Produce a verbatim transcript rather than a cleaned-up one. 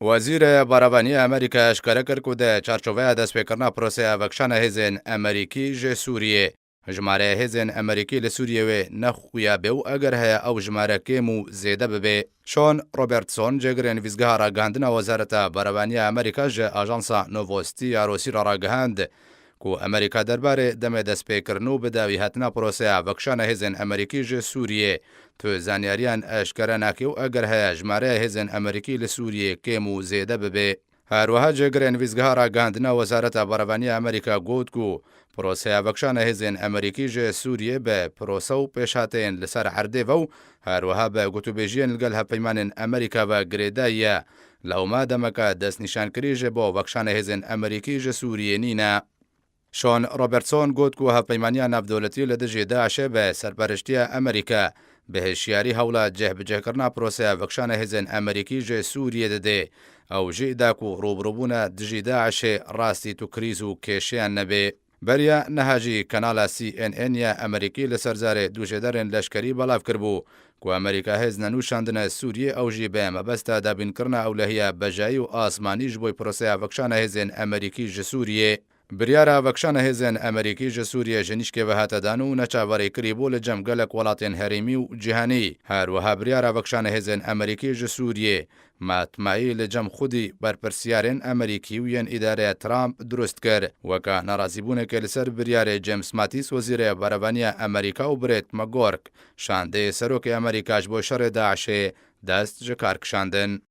Wezîrê Barevanî ya Amerîka eşkere kir ku di çarçoveya destpêkirina proseya vekişana hêzên Amerîkî ji Sûriyê, jimareyê hêzên Amerîkî li Sûriyê wê ne xuya bê û eger heye ew jimare kêm û zêde bibe. Sean Robertson, cêgirên vîzgeha ragihandina Wezareta Barevanî ya Amerîka ji ajansa Novosti ya Rûsî re ragihand ku Amerîka derbarê demê destpêkirin û bi dawî hatina proseya vekişana hêzên Amerîkî ji Sûriyê tu zanyariyan eşkere nake û eger heye jimareya hêzên Amerîkî li Sûriyê kêm û zêde bibe. Her wiha cêgirên vîzgeha ragihandina Wezareta Barevanî ya Amerîka got ku proseya vekişana hêzên Amerîkî ji Sûriyê bi prose û pêşhateyên li ser erdê ve û her wiha bi gotûbêjiyên li gel hevpeymanên Amerîka ve girêdayî ye. Lewma demeke destnîşankirî ji bo vekişana hêzên Amerîkî ji Sûriyê nîne. Sean Robertson got ku hevpeymaniya navdewletî li dijî DAIŞê bi serpereştiya Amerîka bi hişyarî hewla cihbicihkirina proseya vekişana hêzên Amerîkî ji Sûriyê dide. Ew jî da ku rûbirûbûna dijî DAIŞê rastî tu krîz û kêşeyan nebe. Beriya niha jî kanala C N N ya Amerîkî li ser zarê dûjêderên leşkerî belav kiribû ku Amerîka hêz nenûşandine Sûriyê, ew jî bi mebesta dabînkirina ewlehiya bejayî û asmanî ji bo proseya vekişana hêzên Amerîkî ji Sûriyê. Biryara vekişana hêzên Amerîkî ji Sûriyê ji nîşkê ve hate dan û neçaverêkirî bû li cem gelek welatên herêmî û cîhanî. Her wiha biryara vekişana hêzên Amerîkî ji Sûriyê matmayî li cem xwedî berpirsiyarên Amerîkî û yên îdareya Trump dirust kir. Weke nerazîbûnekê li ser biryarê James Mattis, wezîrê berevaniya Amerîka, û Brett McGurk, şandeyê serokê Amerîka ji bo şerê DAIŞê, dest ji kar kişandin.